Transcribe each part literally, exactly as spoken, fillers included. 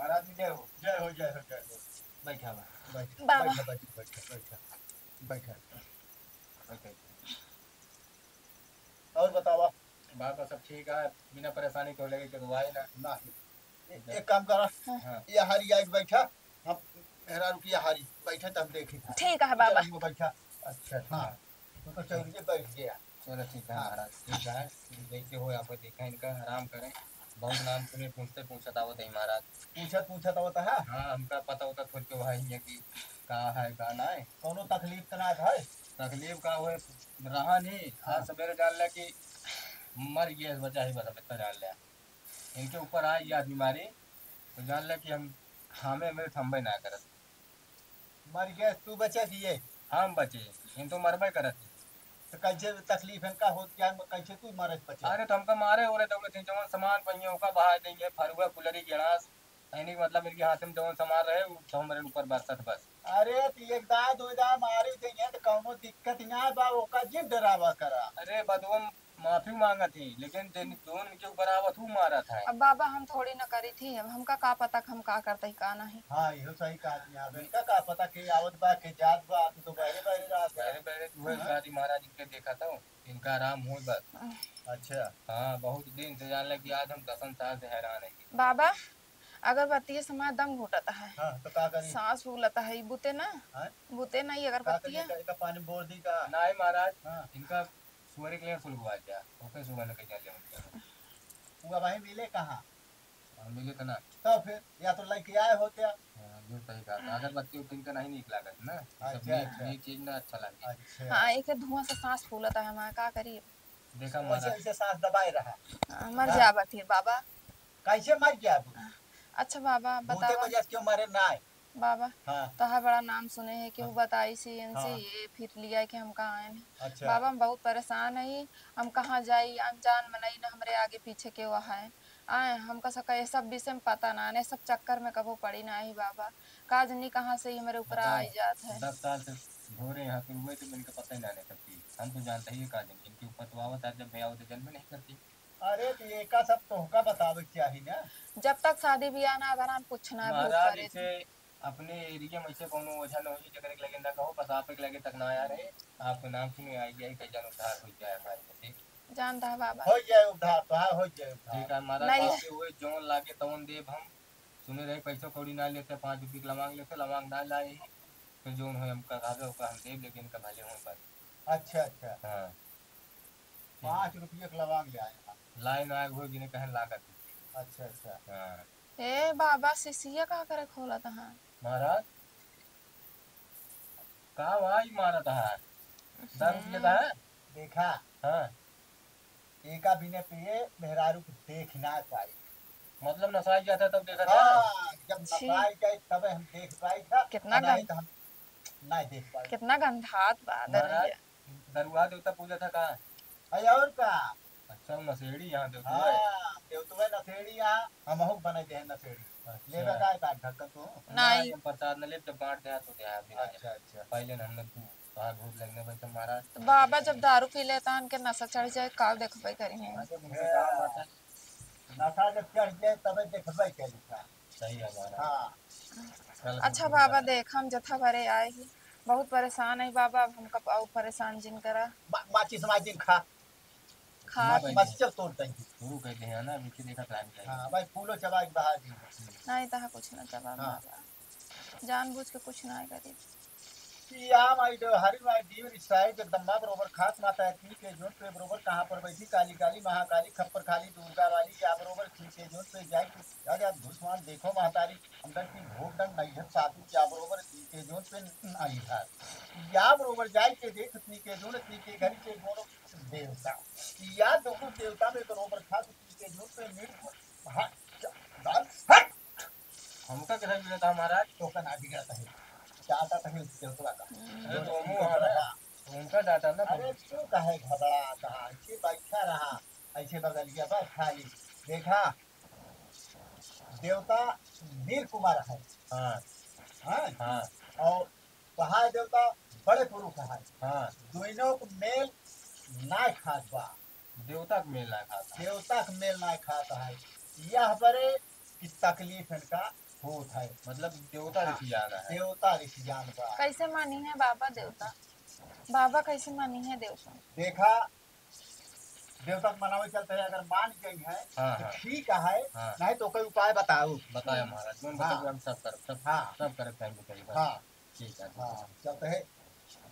महाराज जी, जय हो। जय हो, जय हो, जय हो। बैठा बा। बैठ, बाबा। बैठ, बैठ, बैठ, बैठ, बैठ। बैठ। और बतावा? बाबा, सब ठीक है, बिना परेशानी के हो लगे के दुआई ना। नहीं। ए-, एक काम करा, हाँ। ये हारी आके बैठा, हम मेहरारू की हारी बैठे, तब देखी। ठीक है बाबा। चल, हम बैठा। अच्छा, हाँ। हाँ। तू तो चौधरी बैठ गया। चलो, ठीक है हाँ। महाराज, ठीक है। जैसे हो, आप देखा इनका, आराम करें। बहुत नाम सुने, पूछते पूछत आवत है महाराज। पूछत पूछत आवत है? हाँ, हमका पता होता थोड़ के भाई है कि का है, का ना है। कौनो तकलीफ तो ना है? तकलीफ का हुए रहा नहीं। हाँ। आज सवेरे जान लिया कि मर गया, बचा ही बस, अब इतना जान लिया। इनके ऊपर आ गया बीमारी, तो जान लिया कि हम, हमें, मेरे थम्बे ना करत। मर गया, तू बचा कि ये? हम बचे, इन तो मरबे करत ही। तो कैसे तकलीफ इनका होत क्या है, कैसे तू मरे बचे? अरे, तो हमका मारे हो रहे दौड़े थे, जवन सामान पहिए ओका बहा देंगे, फरुआ, कुलरी, गिलास, यानी कि मतलब इनके हाथ में जवन सामान रहे, उ सब हमारे ऊपर बरसत बस। अरे, तो एक दाय, दो दाय मारे देंगे, तो कौनो दिक्कत ना बा, ओका जिन डरावा करा। अरे, बदुआ माफी मांगत ही, लेकिन जन, जौन इनके ऊपर आवत, ऊ मारत है। अब बाबा, हम थोड़ी ना करी थी, अब हमका का पता कि हम का करते ही का नहीं। हाँ, इहो सही कहा तुमने। अब इनका का पता के आवत बा, के जात बा, तू तो बहरे बहरे रहत है। बहरे बहरे तू है, हाँ। गाड़ी महाराज इनके देखा तो, इनका आराम हो बस। अच्छा। हाँ, बहुत दिन से जान लगी, आज हम दसन साल से हैरान है। बाबा, अगरबत्ती से हमारा दम घुटत है। हाँ, तो का करी? सांस फूलत है, ई बुते ना? हाँ? बुते ना, ई का करी? अगरबत्तिया? का, का पानी बोर दी का? नहीं महाराज, हाँ। इनका सुअरे के लिए सुलगवा जा, ओके सुबह न कहीं ले उनके। वो अब वहीं मिले कहाँ? हाँ, मिले तो ना। तो फिर या तो लेके आए होते आप। हाँ, ये सही कहा। अगरबत्ती उतनी का नहीं निकला कर ना। ये सब अच्छा, ये, अच्छा। ये चीज ना अच्छा लगे। अच्छा। हाँ, एक धुआं से सांस फूलत है हमारा, का करी? देखा वैसे, महाराज। वैसे सांस दबाए रहा। हाँ, मर हाँ। जाबा फिर बाबा। कैसे मर गया तू? अच्छा बाबा, भूते बतावा। वजह से क्यों मरे ना है? बाबा, हाँ। तोहार बड़ा नाम सुने है, केहू हाँ। बताई सी इनसे हाँ। ये फिर लिया कि हम कहाँ आए हैं। अच्छा। बाबा, हम बहुत परेशान है, हम कहाँ जाई, अनजान मनई न हमरे आगे पीछे के वह है। आए, हमका सका ये सब विषय में पता ना, ने सब चक्कर में कबो पड़ी ना ही बाबा। का जनी कहाँ से ही हमरे ऊपर बताओ, आई जात है। दस साल से घूरे यहाँ शुरू हुए तो इनका पता ही ना नहीं सब चीज। हम तो जानते ही ये का जनी, इनके ऊपर तो आवत है, जब भैया होते जन्म नहीं करती। अरे, तो ये का सब तोहका बतावे के चाही ना। जब तक शादी बियाह ना भरा, हम कुछ ना भी महाराज, करे इसे अपने एरिया में ऐसे कोनो ओझा न होई, जेकरे के लगे ना कहो, बस आप के लगे तक ना आया रहे, आपके नाम सुने आई जाए, कई जन उद्धार हो जाए हमारे में से। जानता है बाबा। हो जाए उद्धार, तो हाँ, हो जाए उद्धार। ठीक है, महाराज, नहीं। आपके हुए जौन लागे तौन देब हम। सुने रहे, पैसा कौड़ी ना लेते, पाँच रुपये के लवांग लेते, लवांग ना लाए ही। फिर जौन होए हमका कहबे, ओका हम देब, लेकिन इनका भले होए बस। अच्छा, अच्छा। हाँ। पाँच रुपये के लवांग ले आए हम। लाए ना आए, वो जिन्हें कहें लागत। अच्छा, अच्छा। हाँ। ए बाबा, सिसिया का करे खोलत है? महाराज, का भाई मारत है? दारू पियत है? देखा। हाँ। एका बिना पिए मेहरारू को देख ना पाई। मतलब नसाई जाता तब देखा था? हाँ, जब छी। नसाई जाए तबे हम देख पाई था, कितना और नहीं गंद-, तो हम नहीं देख पाई। कितना गंधात बा, महाराज, दरुआ। दरुआ देवता पूजा था का? अरे और का? अच्छा, वो नशेड़ी यहाँ देवतुआ है? हाँ, देवतुआ नशेड़ी यहाँ, हमहू बने दे नशेड़ी। अच्छा। लेबे का है का ढक्कन तू? नहीं। नहीं, हम प्रसाद न लेब, जब बांट दे तो दे, बिना अच्छा, अच्छा। पहले न हमने तू, तोहार भोग लगने भाई सब महाराज। तो बाबा जब दारू पी लेता, उनके नशा चढ़ जाए, काल देखबे करी हैं। अरे मुझे कहा बात है। नशा जब चढ़ जाए, तबे देखबे करी का। सही है महाराज। हाँ। चल, अच्छा हम बाबा, देखा। देख, हम जथा भरे आए ही, बहुत परेशान है बाबा, अब हमका और परेशान जिन करा। मा-, माचिस माचिस खा। खा ना के भाई, मस्चल तोड़ देंगे। शुरू कर दे, है ना, मीठे देखा तो आगे जाएगा। हाँ, भाई, फूलो चबा के बाहर जी। नहीं, तहा कुछ ना चबा हाँ। बाबा। जानबूझ के कुछ ना करी। या माई देव, हरी माई देव, रिसाई जगदम्बा बरोबर खास माता अग्नि के जोन पे बरोबर कहाँ पर बैठी काली काली महाकाली खप्पर खाली दुर्गा वाली, या बरोबर खींचे जोन पे जाई के, या, या दुश्मन देखो महतारी, अंदर की भोग डंग नहीं है साधु, या बरोबर खींचे जोन पे आई है। या बरोबर जाई के देख पी के जोन पी के घर के दोनों देवता। या दोनों देवता में बरोबर खास पी के जोन पे मिल हट, डाल, हट। हमका कैसे मिला था महाराज? तो का ना बिगड़ता है। चाहता था कि देवता का। अरे तो हम उनका डाटा ना। अरे क्यों कहे घबरा कहा? ऐसे बैठा रहा, ऐसे बगलिया बस खाली। देखा, देवता नील कुमार है। हाँ। हाँ? हाँ। और पहाड़ देवता बड़े पुरुष है। हाँ। दोनों को मेल ना खात बा। देवता के मेल ना खात है। देवता के मेल ना खात है। यह बरे कि तकलीफ इनका होत है। मतलब देवता हाँ, रिसियान है। देवता रिसियान बा। कैसे मानी है बाबा देवता? बाबा कैसे मानी है देवता? देखा, देवता के मनावे चलते है, अगर मान गई है हाँ, तो हाँ। ठीक है, हाँ। नहीं तो कोई उपाय बताओ। बताए महाराज, हम हाँ। बताओ, हम सब करब, सब, हाँ। सब करब, time पे करी बात। हाँ। ठीक है, ठीक है। हाँ, चलते है,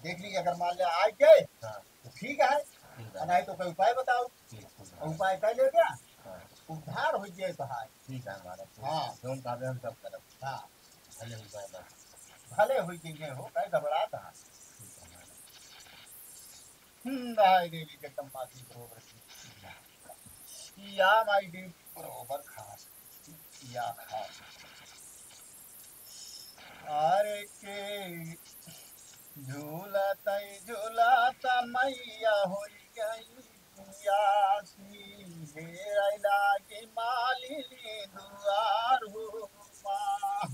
देख लीजिए, अगर मान लिया आ गए हाँ। तो ठीक है, ठीक है। नहीं तो कोई उपाय बताओ। ठीक, ठीक है। उपाय कर ले क्या? हाँ। उद्धार हो जाए तो हाय। ठीक है महाराज, ठीक है। हाँ। जौन कहबे हम सब करब। हाँ। भले हो जाए बस। भले हो जाए हो, काहे घबरात है? ठीक है महाराज। हम्म, हाय देवी जगदम्बा की बरोबर की। या माई देवी बरोबर खास। या खास। अरे के झूलत झूलत मैया होई गई पियासी, हेरै लागी मालिनी दुआर हो माँ।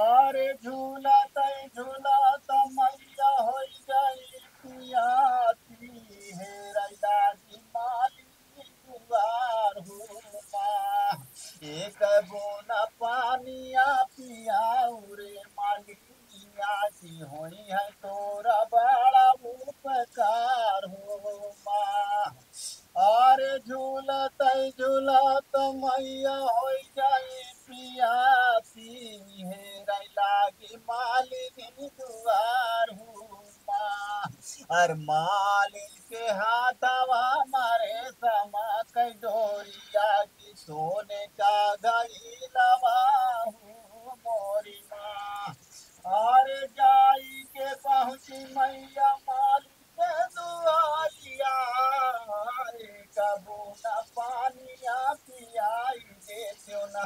अरे झूलत झूलत मैया होई गई पियासी, हेरै लागी मालिनी दुआर हो माँ। एक बून पानिया पियाऊ रे मालिनिया, की होई है तोरा बड़ा उपकार हो माँ। अरे झूलत झूलत मैया होई जाई पियासी, हेरै लागी मालिनी दुआर हो माँ। अरे मालिन के हाथवा मारे समा कै डोरिया, की सोने का गईलवा हो मोरी माँ। अरे जाई के पहुँची मैया मालिन के दुआरिया, एक बून पानिया पियाई देतियो ना,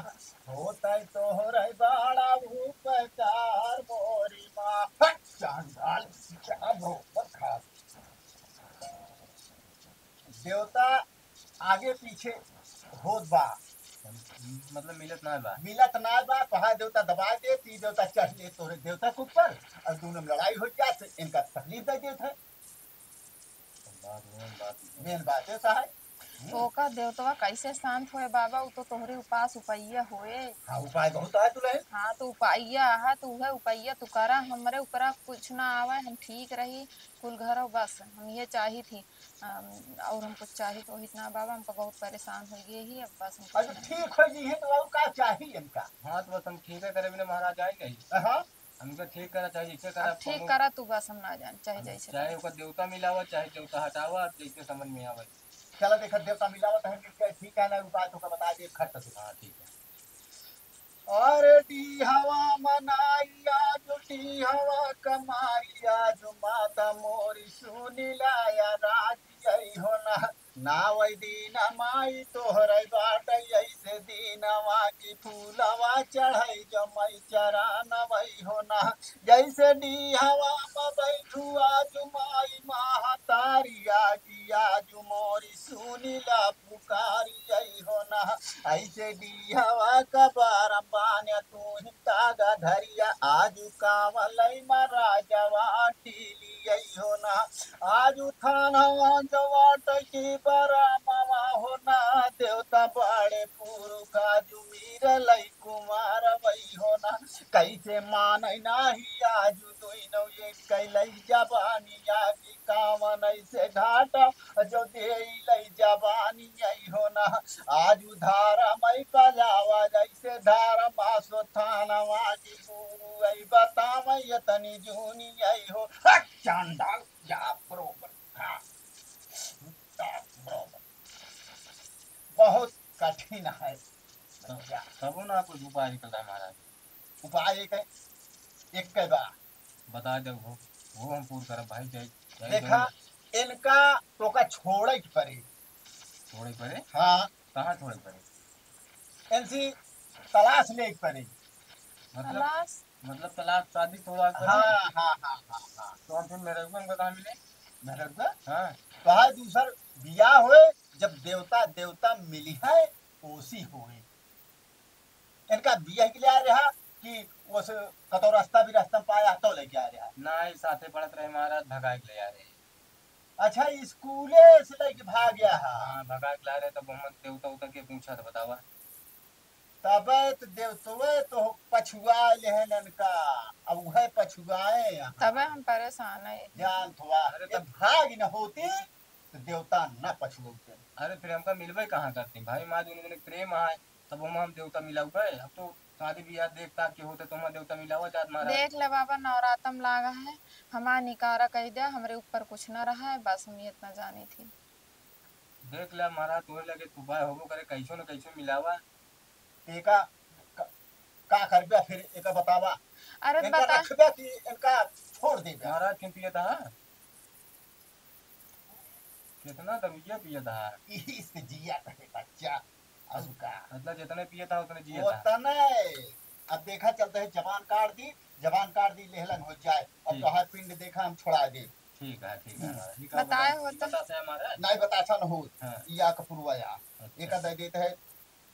होतै तोहरै बड़ा उपकार मोरी माँ। हट चांडाल, क्या बरोबर खास। देवता आगे पीछे होत बा। मतलब मिलत ना बा। मिलत ना बा, तो हाँ देवता दबा दे, ती देवता चढ़ ले तोहरे देवता के ऊपर, और दोनों में लड़ाई हो जात, इनका तकलीफ दे देत है। बात, मेन बात ई है। मेन बात ऐसा है। हम्म। ओका देवतवा कैसे शांत होए बाबा, उ तो तोहरे उपास उपैया होए। हाँ, उपाय बहुत है दुल्हन। हाँ, तो उपैया है, तो उहे उपैया तू करा, हमरे ऊपरा कुछ ना आवे, हम ठीक रही, कुल घर हो बस, हम ये चाही थी। अम, और हम कुछ चाही तो हित ना बाबा, हम तो बहुत परेशान हो गए ही, अब बस हम कुछ अच्छा, नहीं। ठीक हो जी है तो और का चाही इनका? हाँ, तो बस हम ठीक है करे बिना महाराज आए नहीं। हाँ। हमके ठीक करा चाहे जैसे करा, अब ठीक करा तू, बस हम ना जान, चाहे हम जैसे चाहे करा। ओकर देवता मिलावा, चाहे देवता हटावा, अब जैसे समझ में आवे। चला देखा, देवता मिलावा तो हम इसका ठीक है ना, उपाय तो का बता दे, खट से। हाँ, ठीक है। अरे डी हवा मनाई, आज डी हवा कमाई, आज माता मोरी सुनी लाया राज आई हो ना। नावै दीना माई तोहरै बाटै, ऐसे दीनवा की फूलवा चढ़ै जमई चरानवै हो ना। जैसे डीहवा म बैठू आजु माई महतारी, आजी आजु मोरी सुनिला पुकारी ऐ हो ना। ऐसे डीहवा का बारम बान्या तू ही तागा धरिया, आजु कावलै म राजवा टीली ऐ हो ना। आजु थानवा जवाट की बरामवा हो ना, देवता बाड़े पुरुख आजु मीरलै कुमार वै हो ना। कैसे मानै नाही आजु दुइनौ एक कैलै जबानिया की कावन ऐसे घाटा जो देइलै जबानी ऐ हो ना। आजु धारा मै पलावा जैसे धारा मासो थानवा की गुरु ऐ बतावै यतनी जूनी ऐ हो। हट चांडाल, जा बरोबर। हाँ। जा बरोबर। बहुत कठिन है। तब, तबो ना कुछ उपाय निकलता है महाराज। उपाय एक है, एक के बा। बता दे वो, वो हम पूर करब भाई, चाहे, चाहे देखा, जौन इनका तोका छोड़े के पड़ी। छोड़े के पड़ी? हाँ। कहाँ छोड़े के पड़ी? इनसे तलाश ले के पड़ी। मतलब, तलाश? मतलब तलाश शादी तोड़ा के पड़ी? हाँ, हाँ, हाँ, हाँ, हाँ। तो हम फिर मेहररुआ हमका कहाँ मिले? मेहररुआ? हाँ। तो हाँ, दूसर बियाह होए, जब देवता, देवता मिली है, ओसी होए। इनका बियाह के लिए आ रहा कि ओसे कतौ रास्ता भी रास्ता में पाया तो लेके आ रहा? ना, ये साथे पढ़त रहे महाराज, भगाए के ले आ रहे। अच्छा, स्कूले से लेके भाग गया है? हाँ, भगाए के ला रहे, तब हम देवता उता के पूछा था, बतावा। तबे तो देवतवे तो पछुआ लेहन इनका, अब उहे पछुआए यहाँ। तबे हम परेशान है। जान थोआ, अरे ये तब भाग न होती तो देवता न पछुआते। अरे फिर हमका मिलबे कहाँ करते भाई, माँ दुनों जने प्रेम आए, तब हम, हम देवता मिलाउबे। अब तो शादी बियाह देख ताक के होते तो हम देवता मिलावा जात महाराज। देख ले बाबा, नवरातम लागा है, हमार निकारा कह दिया, हमरे ऊपर कुछ ना रहा है, बस हम ये इतना जानी थी। देख ले महाराज, तोरे लगे तो उपाय होबो करे, कैसो न कैसो मिलावा। एका क-, का करबे फिर, एका बतावा। अरे इनका बता। रखबे कि इनका छोड़ देबे? महाराज क्यों पियत हा? कितना दरुइया पियत हा? इही से जिया करे बच्चा, और का? मतलब जितने पियत हा उतने जियत हा। उतने। अब देखा चलते है, जबान काट दी, जबान काट दी, लेहलन हो जाए। अब ठीक। तोहार पिंड देखा हम छोड़ा दे। ठीक है, ठीक है, हम्म। महाराज। ये का बताए बता-, होता। बतासा है महाराज? नहीं बतासा न हो। हाँ। या कपुरवा या। अच्छा। एका दे देते है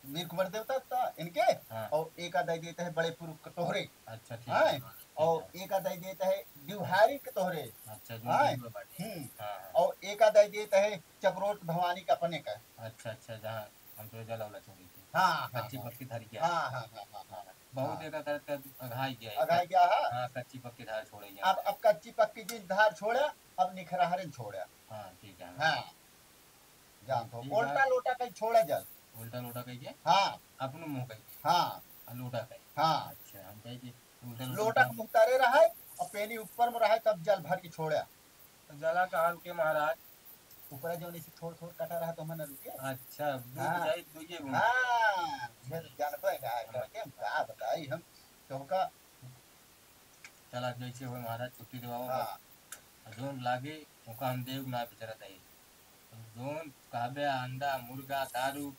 वीर कुंवर देवता ता इनके, हाँ। और एका दे देते है बड़े पुरुष के तोहरे। अच्छा, ठीक हाँ। है महाराज, ठीक और है। एका दे देते है दिवहारी के तोहरे। अच्छा, जो हाँ। भी बाटे। हम्म। हाँ, हाँ। और एका दे देते है चकरोट भवानी के अपने का। अच्छा, अच्छा, जहाँ हम तो जला उला छोड़ी थी। हाँ, हाँ, कच्ची हाँ। पक्की धर गया। हाँ, हाँ, हाँ, हाँ, हाँ। हाँ। बहुत हाँ। एका करत करत अघाई गया है। अघाई गया है? हाँ, कच्ची पक्की धार छोड़े गया अब, है। अब कच्ची पक्की जिन धार छोड़ा, अब निखरहरन छोड़ा। हाँ, ठीक है। हाँ। जान तो ठीक है। उल्टा लोटा कहीं छोड़ा जल। उल्टा लोटा कहीं के? हाँ। अपनो मुँह कहीं के? हाँ। आ लोटा कहीं? हाँ। अच्छा, हम कहीं के उल्टा लोटा लोटा के मुँह तरे रहे, और पेनी ऊपर में रहे, तब जल भर के छोड़ा। जला कहाँ रुके महाराज? ऊपर जौन ऐसे थोड़ थोड़ कटा रहा तो मन रुके। अच्छा, दू हाँ। बुझाई, दुइये बूंद। हाँ, ये तो जानबे ना है, हाँ। करके हम का बताई हम, तो का चला, जैसे होए महाराज, छुट्टी देवावा हाँ। बस। आ जौन लागे, ओका हम देव ना बेचारा दही। जौन कहबे अंडा, मुर्गा, दारू,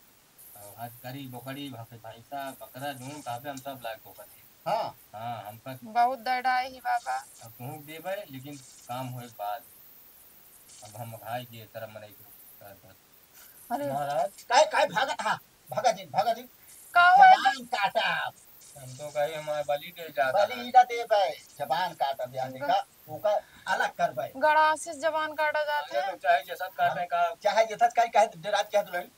और हथकरी, बोकड़ी, भैंस-, भैंसा, बकरा, जौन कहबे हम सब लाग के ओका देब। हाँ। हाँ, हमका बहुत दर्दाए ही बाबा। अब तुहूँ देबे, लेकिन काम होए के बाद। अब हम भाई के तरफ मनाई के करत हन। अरे। महाराज। काहे, काहे भागत हा? भागा जिन, भागा जिन। का हुआ? जबान काटा। हम तो कही हमारे बलि दे जाता बलि है। ना देबे, जबान काटा बयान ग- का, ओका अलग करबे। गड़ासी से जबान काटा जात अरे है। तो चाहे जैसा काटे का। चाहे जैसा काहे, काहे डरात क्या दुल्हन?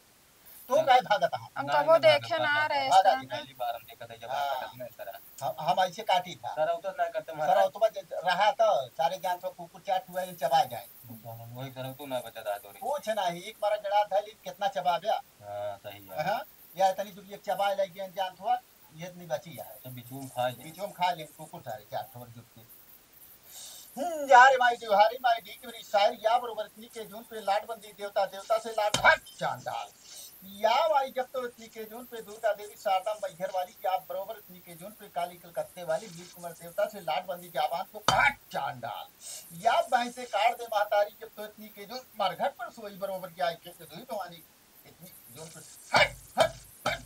तू काहे भागत हा? हम नहीं, कबो नहीं देखे भागत ना है। रहे भागा इस तरह। जिन, पहली बार हम देखत है जब हाँ। भागत नहीं इस तरह। हम, हम ऐसे काटी था। सर, उतर ना करते महाराज। सर, उतर जे रहा तो सारे जान तो कुकुर चाट हुआ, ये चबा जाए। वही सर, उतर ना बचा रहा तो रे। कुछ नहीं, एक बार गड़ा था, लेकिन कितना चबा गया। हाँ, सही है। हाँ, या इतनी दूर एक चबा लग गया, जान थोड़ा, ये इतनी बची है। तो बिचूम खा ले। बिचूम खा ले, कुकुर सारे चाट थोड़ जुट के। हम्म, या रे माई देवहारी माई ढीक मेरी सारी, या बरोबर इतनी के जून पे लाट बंदी देवता, देवता से लाट हट चांडाल। या माई जब तो इतनी के जून पे दुर्गा देवी शारदा मैहर वाली, या बरोबर इतनी के जून पे काली कलकत्ते वाली, वीर कुंवर देवता से लाट बंदी जाबान तो हट चांडाल। या बाई से काट दे महतारी जब तो इतनी के जून मरघट पर सोई बरोबर जाए के दुई भवानी इतनी के जून पे हट, हट, हट।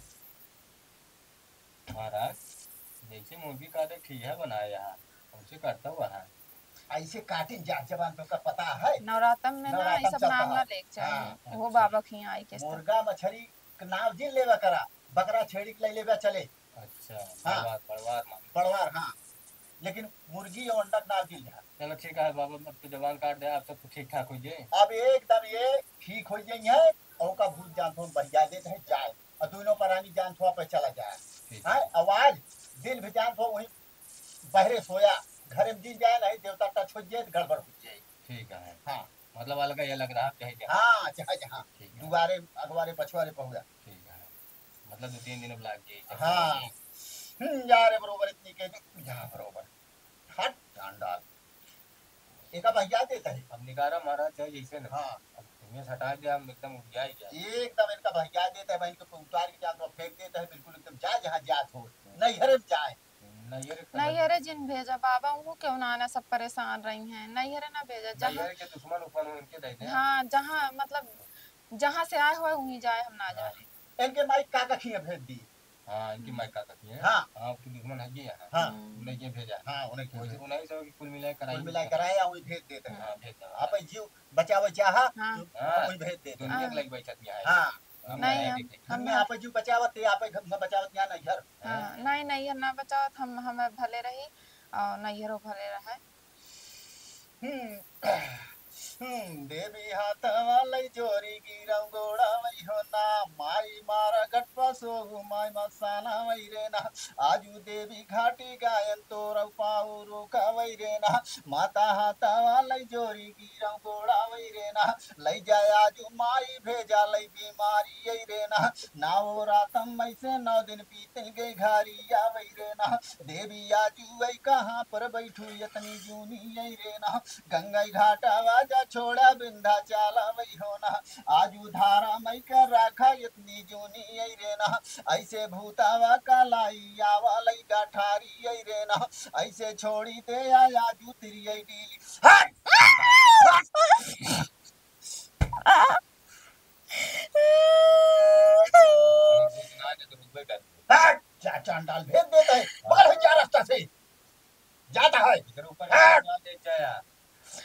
महाराज, जैसे मुर्गी काटे खीहा बनाया है, वैसे करता हुआ है। ऐसे काटिन जात जबान तो का पता है? नवरातन में ना, नवरातन ये सब चलता नाम ना है। लेके चाहिए। हाँ। वो अच्छा। बाबा के यहाँ आई के सब। मुर्गा मछरी के नाम जिन लेवा करा, बकरा छेड़ी के ले लेवा चले। अच्छा, हाँ। बड़वार, बड़वार मांगे। बड़वार, हाँ। लेकिन मुर्गी और अंडा के नाम जिन लिहा। चलो ठीक है बाबा, अब तो जबान काट दे, अब सब तो ठीक ठाक हो जाए। अब एकदम ये ठीक हो जाए है, और का भूत जान तो हम बहिया देते हैं जाए। और दोनों परानी जान थोड़ा पे चला जाए। ठीक है। हाँ, आवाज दिन भी जान थोड़ा वहीं बहरे सोया, घर में जिन जाए नहीं, देवता टच हो जाए तो गड़बड़ हो जाए। ठीक है। हाँ। मतलब अलग ये लग रहा है, चाहे जहाँ। हाँ, चाहे जहाँ। ठीक है। दुआरे, अगवारे, पछवारे पहुँचा। ठीक है। मतलब दो तीन दिन अब लाग जाए। हाँ। हम्म, जा रे बरोबर इतनी के, जा बरोबर। हट, चांडाल। एका बहिया देता है। अब निकारा महाराज चाहे जैसे न। हाँ। अब इन्हें से हटा दे, हम एकदम उबिया ही जाए। एकदम इनका बहिया देता है, बहन के ऊपर उतार के जात हो, फेंक देता है, बिल्कुल एकदम जा जहाँ जात हो। हम्म। नैहरे में जाए। हम्म, नैहरे के नैहरे जिन भेजा बाबा, उहू केहू ना आना, सब परेशान रही हैं। नैहरे ना भेजा, जहाँ नैहरे के दुश्मन उश्मन हो, इनके दे दे। हाँ, जहाँ मतलब, जहाँ से आए हुए, वहीं जाए, हम ना हाँ। जाए। इनके माई काका खिया भेज दी। हाँ, इनकी हम्म। माई काका खिया। हाँ। हाँ, उसकी दुश्मन है ये यहाँ। हाँ। हम्म। उन्हें ये भेजा। हाँ, उन्हें वैसे भेजा। उन्हें सब कुल मिला कुल कराई मिला देते हैं। कराया, वहीं भेज देते हैं। हाँ, भेज देवा। आप जीव बचावे चाहा, हाँ। तो हाँ। वहीं भेज देते हैं। दुनिया के हाँ। लग बैठत यहाँ है। हाँ। हम नहीं, नया हम, देखे। हम दुनिया ना आप जीव बचावत, ते आप घर में बचावत यहाँ नहीं घर। हाँ, हाँ। नहीं, नैहर ना बचावत, हम, हम भले रही और नैहरो भले रहे। हम्म। हम्म, देवी हाथवा लई जोरी गिरव गोड़ावई हो ना, माई मारा गटपा सोहू माई मसाना वई रे ना, आजू देवी घाटी गायन तोरव पाऊ रोकावई रे ना, माता हाथवा लई जोरी गिरव गोड़ावई रे ना, लई जाए आजू माई भेजा लई बीमारी आई रे ना, नाओ रातम मई से नौ दिन बीत गई घरी आवई रे ना, देवी आजू आई कहाँ पर बैठू इतनी जूनी आई रे ना, गंगा घाटा वाजा छोड़ा बिंधा चाला वई हो ना, आजू धारा मई कर राखा इतनी जूनी आई रे ना, ऐसे भूतावा का लाई आवा लई गाठारी आई रे ना, ऐसे छोड़ी दे आ आजू तिरियई डीली। हट! हट! जा चांडाल भेज देता है, बगल हो जा रास्ता से, जाता है। इधर ऊपर हट! जा दे जाया,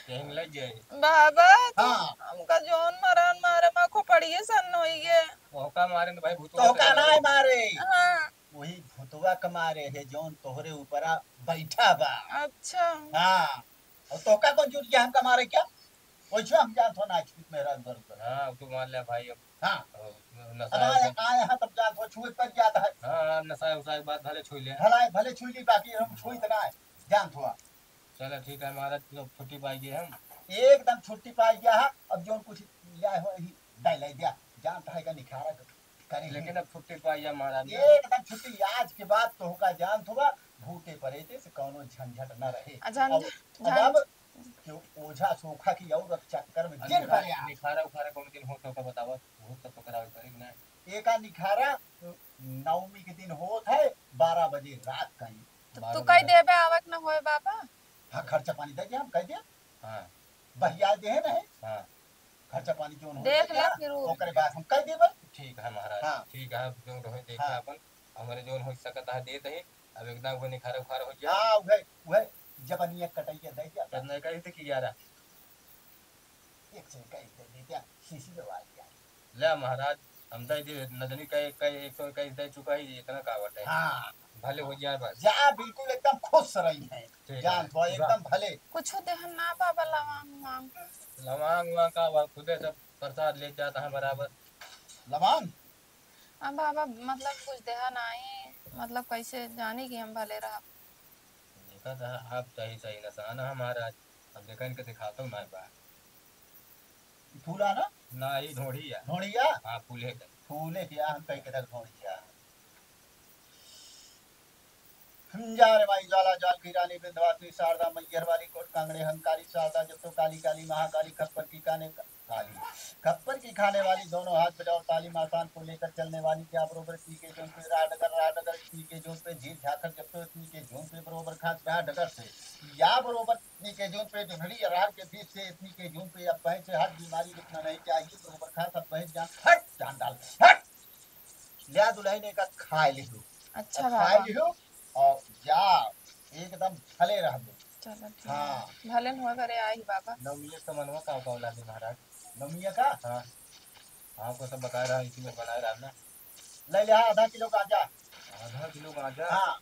कहीं लग जाए। बाबा, हाँ। हमका जौन मरान मारे मा खोपड़िए सन होई गे। ओका मारे न भाई, भूतवा तो का ना मारे। हाँ। वही भूतवा के मारे है जौन तोहरे ऊपरा बैठा बा। अच्छा। हाँ। और तोहका कौन जुट गया हमका मारे क्या? वैसे हम जानत हो ना, छूत मेहरान बरोबर। हाँ, अब तो मान लिया भाई, अब हाँ। अब नशा अब आए, उशा आए हैं तब जानत हो, छुए पर जाता है। हाँ, हाँ, नशा उशा के बाद भले छुई ले। भला, भले छुई ली, बाकी हम छुई तो ना है, जानत हो। चलो ठीक है महाराज, तो छुट्टी पाई गए हम। एकदम छुट्टी पाई गया है, अब जौन कुछ ले आए हो, यही दे ले दिया, जानत है का निखारा करे हैं। लेकिन अब छुट्टी पाई जा महाराज ने। एकदम छुट्टी, आज के बाद तोहका जानत होबा, भूते परेते से कौनो झंझट न रहे। आ, झंझ-, अब, अब, झंझ-, अब क्यों ओझा सोखा की और चक्कर में अरे दिन निखा-, भर आ। निखारा उखारा कौनो दिन हो तो का बतावा, वो सब तो करावे पड़ेगा ना। एका निखारा नवमी के दिन होत है, बारह बजे रात का ही। तो बारह तू कह बजे। देबे आवक न होए बाबा। हाँ, खर्चा पानी दे दे, हम कह दे। हाँ। बहिया दे है नहीं। हाँ। खर्चा पानी जौन होई देख ले सकेला, फिर उ ओकरे बाद हम कह देबे। ठीक है महाराज, हाँ। ठीक है, अब जौन होई देखा हाँ। अपन, हमरे जौन होई सकत है देत ही, अब एकदम वो निखारा उखारा हो गया। हाँ, उहे, उहे जबनिया कटैया दे दिया। कितना कही थे कि ग्यारह? एक सौ इक्कीस दे दिया, शीशी दे वाली यार। ले महाराज, हम दे दे, नदनी का एक, का एक सौ इक्कीस दे चुका है, इतना का बात है। हाँ। भले हो जाए बस। जा, बिल्कुल एकदम खुश रही है। ठीक जान है। तो एकदम भले। कुछ देहन ना बाबा, लवांग वांग। लवांग वांग का बा, खुदे सब प्रसाद ले जाता है बराबर। लवांग? अब बाबा, मतलब, कुछ देहा नाई, मतलब, कैसे जानी कि हम भले रहब? देखा था, आप सही, सही निशान है महाराज। अब देखा, इनके दिखाता हूँ ना एक बार। ई फूला ना? ना, ई ढोढ़ी है। ढोढ़िया? हाँ, फूले का। फूले के, हम कहीं के तक ढोढ़िया। हम जा रे माई ज्वाला ज्वाल की रानी विंध्यवासिनी शारदा मैयर वाली कोट कांगड़े हंकारी शारदा जब तो काली काली महाकाली खप्पर की काने का-, काली खप्पर की खाने वाली दोनों हाथ बजाओ ताली मासान को लेकर चलने वाली क्या बरोबर इतनी के जोन पे राह डगर राह डगर इतनी के जोन पे झील झाखर जब तो इतनी के जोन पे बरोबर खास राह डगर से या बरोबर इतनी के जोन पे डुनरी राह के बीच से इतनी के जोन पे अब पहुंच से हर बीमारी रुकना नहीं चाहिए बरोबर खास अब पहुंच जान हट जान डाल हट ल्या दुलहिन एका खाए लिहू। अच्छा अब खाए बाबा। लिहू और जा एकदम भले रहबू। चलो ठीक हाँ। है। भले हुआ करे आई बाबा। नवमिया का मनवा का का लागे महाराज? नवमिया का? हाँ। आपको सब बताए रहा, इसी में बनाए रहा ना। ले लिहा आधा किलो गांजा। आधा किलो गांजा? हाँ।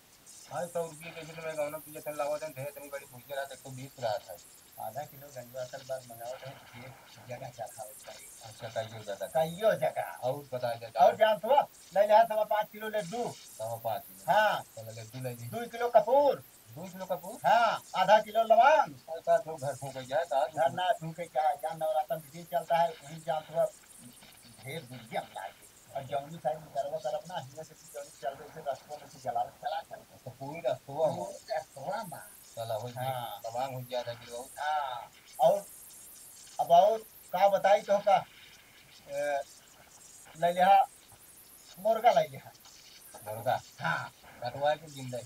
भाई, सौ रुपये के जी तो मैं गौना पीछे तन लावा तन, ढेर तनी बड़ी भूखे रहा, एक सौ बीस रहा था। आधा किलो गंजवा असल बात मंगावत है, एक जगह चढ़ावे के पड़ी। अच्छा, कहियो जगह। कहियो जगह। और बताया जाए और जाए। जानत हो, ले लिहा सवा पाँच किलो लड्डू। सवा पाँच किलो। हाँ। चलो, लड्डू ले ली। दो किलो कपूर। दो किलो कपूर? हाँ, आधा किलो लवांग। अरे, का तो घर फूंके जाए, का घर ना फूंके, क्या जान, नवरातन के दिन चलता है, वहीं जानत हो, ढेर दुर्गम लागे। और जौनी साइड में करवा करब ना, हियाँ से जौनी चल रही से रस्तों में से जलावे चला चल। तो पूरी रस्तवा हो। पूरी रस्तवा में। चला, हो गया। हाँ। तमाम हो गया था कि वो। हाँ। और अब और का बताई तो का? ए, ले लिहा, मुर्गा ले लिहा। मुर्गा? हाँ। कटवा के जिंदा?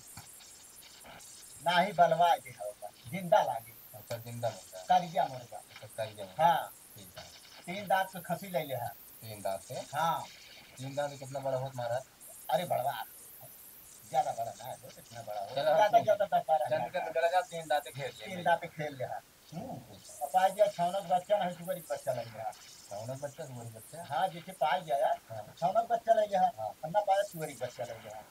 नाही, बलवा के होगा। जिंदा लागे। अच्छा, जिंदा मुर्गा। करिया मुर्गा। अच्छा, करिया मुर्गा। हाँ। ठीक है। तीन दांत के खसी ले लिहा। तीन दांत के? हाँ। तीन दांत के कितना बड़ा होत महाराज? अरे बड़वा, ज्यादा बड़ा ना हो, इतना बड़ा हो। चलो, ज्यादा, ठीक। ज्यादा दरकार है। चंद के तो चला जा, तीन दांत के घेर ले। तीन दांत के घेर लिहा। हम्म। अब पाई गया छौनक बच्चा नहीं, सुअरी बच्चा ले लिहा। छौनक बच्चा, सुअरी बच्चा? हाँ, जैसे पाई गया यार, हाँ। छौनक बच्चा ले लिहा, हाँ। और ना पाया सुअरी बच्चा ले लिहा।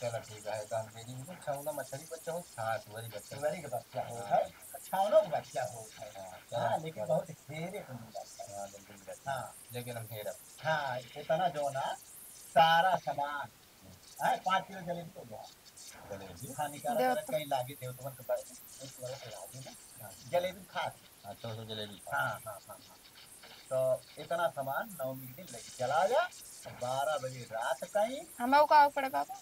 चलो ठीक है, तो हम दे दी उनको छौना मछली बच्चा हो, हाँ, सुअरी बच्चा। सुअरी के बच्चा हो, हाँ। है? खानो के बच्चा हो है। हाँ, हाँ, लेकिन बहुत हेरे को मिला है। हाँ, जल्दी मिला। हाँ। लेकिन हम हेरब। हाँ, इतना जो ना सारा सामान, हाँ, पाँच किलो जलेबी हो गया। जलेबी? हाँ, निकाला देव जरा तो। कहीं लागे देव तुमन के बड़े, एक वाला तो लागे ना। हाँ। जलेबी खा। अच्छा, तो जलेबी खा। हाँ, हाँ, हाँ, हाँ। तो इतना सामान नवमी के दिन लेके चला जा, बारह बजे रात कहीं। हमें वो का पड़े बाबा?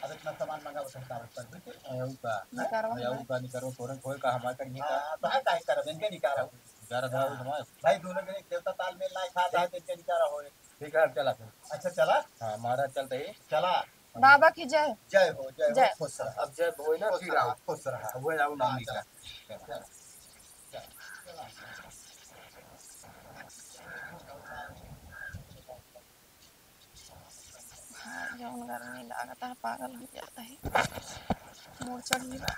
अब इतना सामान मंगा, वो तो हिसाब पर भी फिर। अरे, ऊ का? निकारवा अरे, ऊ हमारे। का निकारवा, तोरे कोई का हमारे कर नहीं का? हाँ, तो है काहे करब, इनके निकारा हो। निकारा था, हाँ। हमारे। भाई, दोनों के देवता तालमेल ना खा जाए, तो इनके निकारा हो। ठीक है, अब चला फिर। अच्छा, चला? हाँ, महाराज चलते ही। चला। बाबा की जय। जय हो, जय हो, जय। खुश रहा। अब जय हो ना, खुश फिर रहा, आओ। खुश रहा। वो आओ, हाँ, नाम चला। निकाल। चला। चला। हाँ, जौन गर्मी लागत है, पागल हो जाता है। मूड़ चढ़ गया।